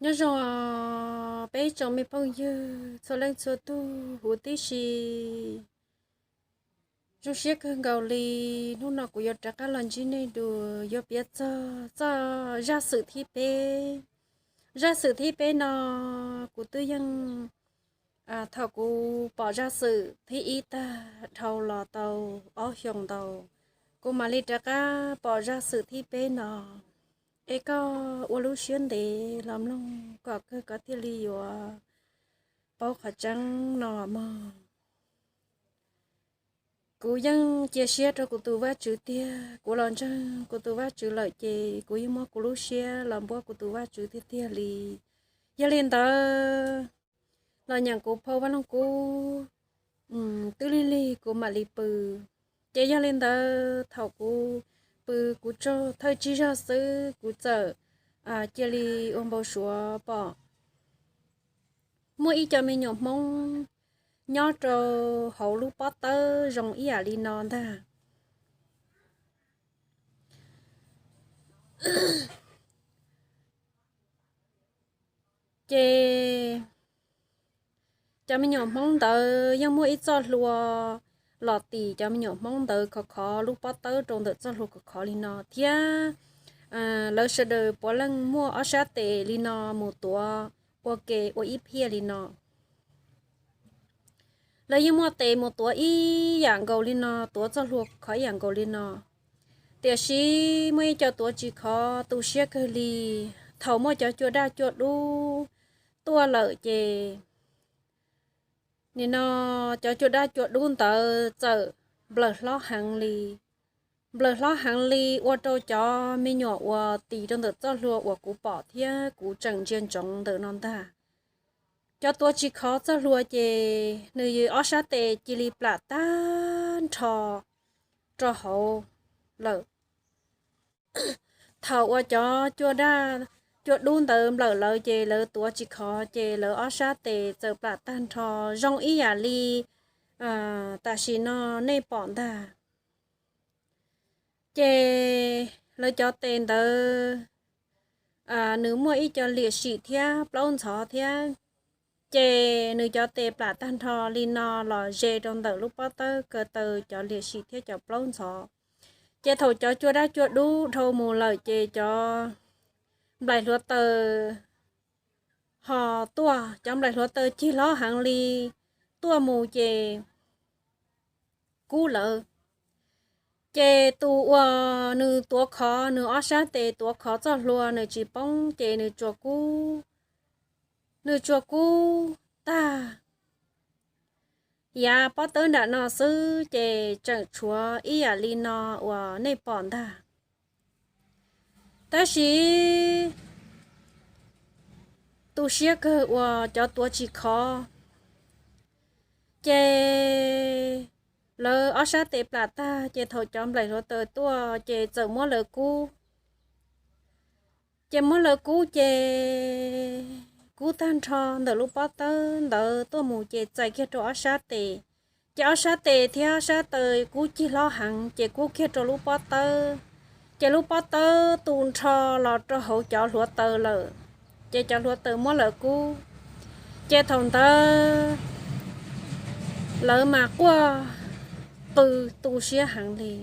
Nyob zoo peb tsoom me phooj ywg txhua leej txhua tug huv tib si. Zoo siab kawg nkaus li, hnub no kuv yuav rov qab los ntsib nej dua, yuav piav txog txoj zaj xwm thib peb. Zaj xwm thib peb no kuv twb yeej, thaum kuv pom zaj xwm thib ib tag dhau los tau ob xyoos ntau, kuv mam li rov qab pom zaj xwm thib peb no. Es koj ua lub siab ntev los mloog kom kawg koj thiaj li yuav paub qhov tseeb no mog. Kuv yeej cia siab rau kuv tus Vajtswv tiag, kuv los ntseeg kuv tus Vajtswv lawm ces kuv yeej muab kuv lub siab los npuab kuv tus Vajtswv tiag tiag li. Yog li ntawd, los nyeem kuv phau Vaj Loog Kub, twb lig lig kuv mam li pw. Ces yog li ntawd thaum kuv pw kuv tsaug thawj tsib zaug xwb kuv txawm cia li ua npau suav pom muaj ib co me nyuam Hmoob nyob rau hauv lub pob tawb zoo ib yam li no ntag. Ces cov me nyuam Hmoob ntawd yeej muaj ib txoj hlua los tim cov me nyuam Hmoob ntawd khov khov lub pob tawb rau ntawm txoj hlua khov khov li no thiab. Lawv sawv daws puav leej muaj ob sab tes li no mus tuav ua ke ua ib phiaj li no. Lawv yeej muaj tes mus tuav ib yam nkaus li no, tuav txoj hlua khov ib yam nkaus li no. Tiam sis muaj ib co tuav tsis khov tu siab kawg li. Thaum muaj cov cua daj cua dub tuaj lawm ces nim no cov cua daj cua dub ntawd txawm nplawm hlob heev li. Nplawm hlob heev li ua rau cov me nyuam uas tis rau ntawm txoj hlua uas kuv pom thiab kuv tseem ntsia ntsoov ntawm no ntag. Cov tuav tsis khov txoj hlua ces nws ob sab tes cia li plam tag nrho rau hauv lawm. Thaum uas cov cua daj cua dub ntawd nplawm lawv ces lawv tuav tsis khov ces lawv ob sab tes txawm plam tag nrho zoo ib yam li tam sim no nej pom ntag. Ces lawv cov tes ntawd nws muaj ib co liam sim thiab plaub ntxhov thiab. Ces nws cov tes plam tag nrho li no los ze rau ntawm lub pob tawb ko taw cov liam sim thiab cov plaub ntxhov. Ces thaum cov cua daj cua dub dhau mus lawm ces cov nplaim hluav taws ho tuaj, cov nplaim hluav taws cig hlob heev li tuaj mus ces kub lawv. Ces tus uas nws tuav khov, nws ob sab tes tuav khov txoj hlua nws tsis poob ces nws tsuas kub, nws tsuas kub tag yav pob tawb nram no xwb ces tseem tshuav ib yam li no uas nej pom ntag. Tab sis tu siab kawg uas cov tuav tsis khov ces lawv ob sab tes plam tag ces thaum cov nplaim hluav taws tuaj ces txawm muab lawv kub. Ces muab lawv kub ces kub tag nrho ntawm lub pob tawb ntawd tuaj mus ces txais kiag rau ob sab tes. Ces ob sab tes thiab ob sab taw kub cig hlob heev ces kub kiag rau lub pob tawb. Ces lub pob tawb tu nrho los rau hauv cov hluav taws lawm. Ces cov hluav taws muab lawv kub. Ces thaum ntawd lawv mas quaj qw tu siab heev li,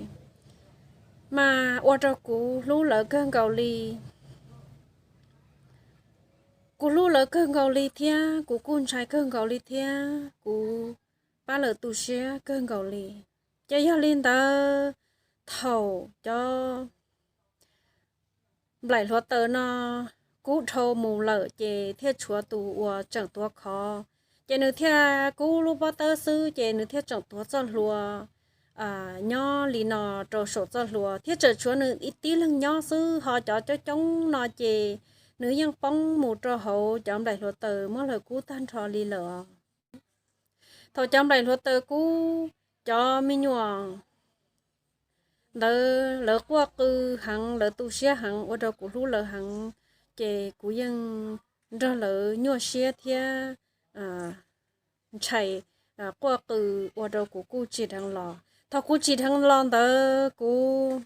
mas ua rau kuv hlub lawv kawg nkaus li. Kuv hlub lawv kawg nkaus li thiab kuv kuj ntshai kawg nkaus li thiab kuv pab lawv tu siab kawg nkaus li. Ces yog li ntawd thaum cov nplaim hluav taws no kub dhau mus lawm ces thiaj tshuav tus uas tseem tuav khov. Ces nws thiaj kub lub pob tawb xwb ces nws thiaj tseem tuav txoj hlua nyob li no rau saum txoj hlua thiab tseem tshuav nws ib tib leeg nyob xwb, ho cov coob coob no ces nws yeej poob mus rau hauv cov nplaim hluav taws muab lawv kub tag nrho li lawm. Thaum cov nplaim hluav taws kub, cov me nyuam ntawd lawv quaj qw heev, lawv tu siab heev ua rau kuv hlub lawv heev, ces kuv yeej nrog lawv nyuaj siab thiab ntshai, quaj qw ua rau kuv kuj tsis dheev los. Thaum kuv tsis dheev los ntawd kuv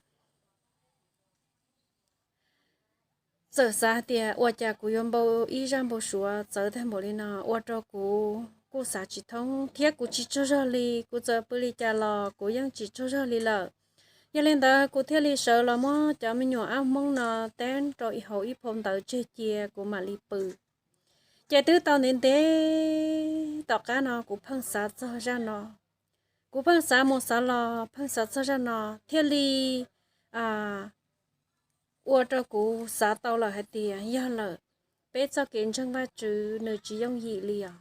txawm xav tias ua cas kuv yuav npau ib zaj npau suav txawv tag npaum li no, ua rau kuv kuj xav tsis thoob thiab kuv tsis tsaug zog li. Kuv txawm pw li cas los kuv yeej tsis tsaug zog li lawm. Yog li ntawd kuv thiaj li sawv los muab cov me nyuam ab hmoob no teb rau hauv ib phau ntawv tseg cia kuv mam li pw. Ces twb tau ntev ntev tom qab no kuv pheej xav txog zaj no. Kuv pheej xav mus xav los pheej xav txog zaj no thiaj li ua rau kuv xav tau lawm hais tias yog lawm, peb txoj kev ntseeg Vajtswv nws tsis yooj yim li os.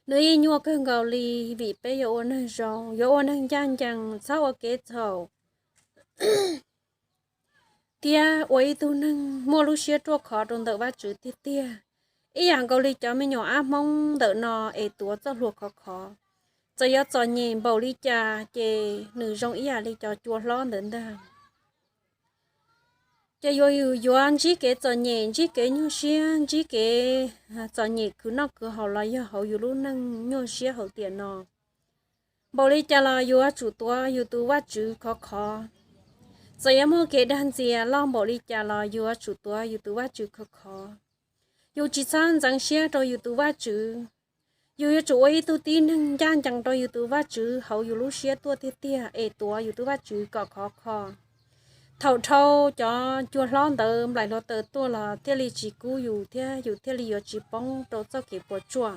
Nws yeej nyuaj kawg nkaus li, vim peb yuav ua neeg zoo, yuav ua neeg ncaj ncees, txhob ua kev txhaum thiab ua ib tug neeg muaj lub siab ruaj khov rau ntawm Vajtswv tiag tiag, ib yam nkaus li cov me nyuam ab hmoob ntawm no es tuav txoj hlua khov khov. Txawm yuav txom nyem npaum li cas ces nws zoo ib yam li cov cua hlob ntawd ntag. Ces yuav yus yuav ntsib kev txom nyem, ntsib kev nyuaj siab, ntsib kev txom nyem khwv noj khwv haus los yog hauv yus lub neej nyuaj siab hauv tiam no, npaum li cas los yuav tsum tuav yus tus Vajtswv khov khov. Txawm yuav muaj kev dag ntxias loj npaum li cas los yuav tsum tuav yus tus Vajtswv khov khov. Yus tsis txhob ntxeev siab rau yus tus Vajtswv. Yus yuav tsum ua ib tug tib neeg ncaj ncees rau yus tus Vajtswv hauv yus lub siab tuaj tiag tiag es tuav yus tus Vajtswv kom khov kho. Thaum dhau cov cua hlob ntawd nplaim hluav taws tuaj los thiaj li tsis kub yus thiab yus thiaj li yuav tsis poob rau txoj kev puas tsuaj.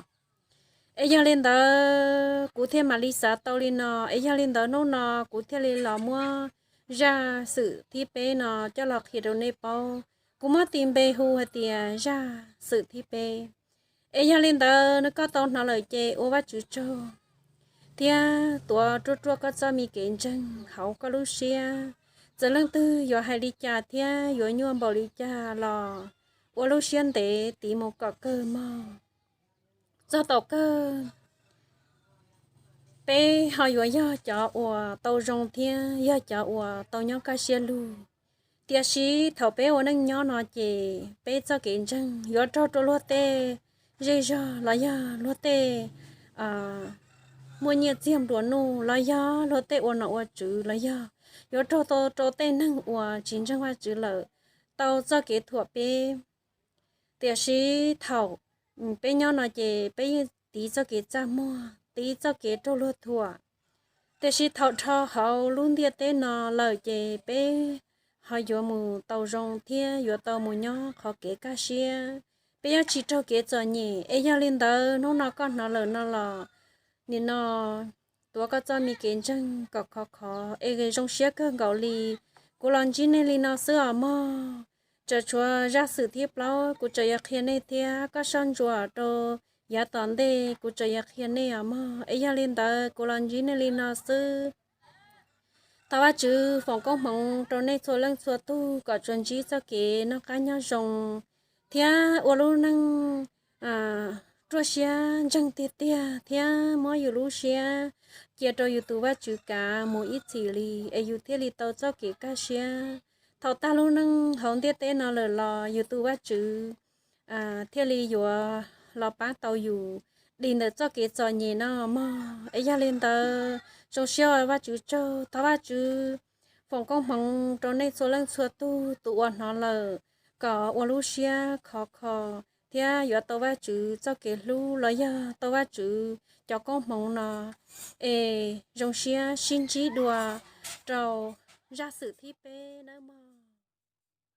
Es yog li ntawd kuv thiaj mam li xav tau li no, es yog li ntawd hnub no kuv thiaj li los muab zaj xwm thib peb no coj los qhia rau nej paub. Kuv muab tis npe hu hais tias zaj xwm thib peb. Es yog li ntawd nws koj tau hnov lawm ces ua Vajtswv tsaug thiab tuav ruaj ruaj koj txoj me kev ntseeg hauv koj lub siab. Txawm leej twg yuav hais li cas thiab yuav nyuaj npaum li cas los ua lub siab ntev tiv mus kom kawg mog. Txog tom kawg peb ho yuav yog cov uas tau zoo thiab yog cov uas tau nyob kaj siab lug. Tiam sis thaum peb ua neej nyob no ces peb txoj kev ntseeg yuav raug rau luag tej zej zog los yog luag tej muaj nyiaj txiag nplua nuj los yog luag tej ua nom ua tswv los yog yuav raug tau rau tej neeg uas tsis ntseeg Vajtswv lawm tau txoj kev thuam peb. Tiam sis thaum peb nyob no ces peb yeej tiv txoj kev txaj muag, tiv txoj kev raug luag thuam. Tiam sis thaum dhau hauv lub ntiaj teb no lawm ces peb ho yuav mus tau zoo thiab yuav tau mus nyob qhov kev kaj siab. Peb yuav tsis raug kev txom nyem. Es yog li ntawd hnub no koj hnov lawm no los nim no tuav koj txoj me kev ntseeg kom khov khov es zoo siab kawg nkaus li. Kuv los ntsib nej li no xwb os mog. Tseem tshuav zaj xwm thib plaub kuv tseem yuav qhia nej thiab koj soj ntsuam rau yav tom ntej kuv tseem yuav qhia nej os mog. Es yog li ntawd kuv los ntsib nej li no xwb. Thov Vajtswv foom koob hmoov rau nej txhua leej txhua tug kom tsuas ntsib txoj kev noj qab nyob zoo thiab ua lub neej ruaj siab ntseeg tiag tiag thiab muab yus lub siab cia rau yus tus Vajtswv kav mus ib txhis li es yus thiaj li tau txoj kev kaj siab. Thaum tag lub neej hauv ntiaj teb no lawm los yus tus Vajtswv thiaj li yuav los pab tau yus dim ntawm txoj kev txom nyem no mog. Es yog li ntawd zoo siab ua Vajtswv tsaug, thov Vajtswv foom koob hmoov rau nej txhua leej txhua tug tus uas hnov lawm kom ua lub siab khov kho thiab yuav tau Vajtswv txoj kev hlub los yog tau Vajtswv cov koob hmoov no. Es zoo siab sib ntsib dua rau zaj xwm thib peb nawb mog.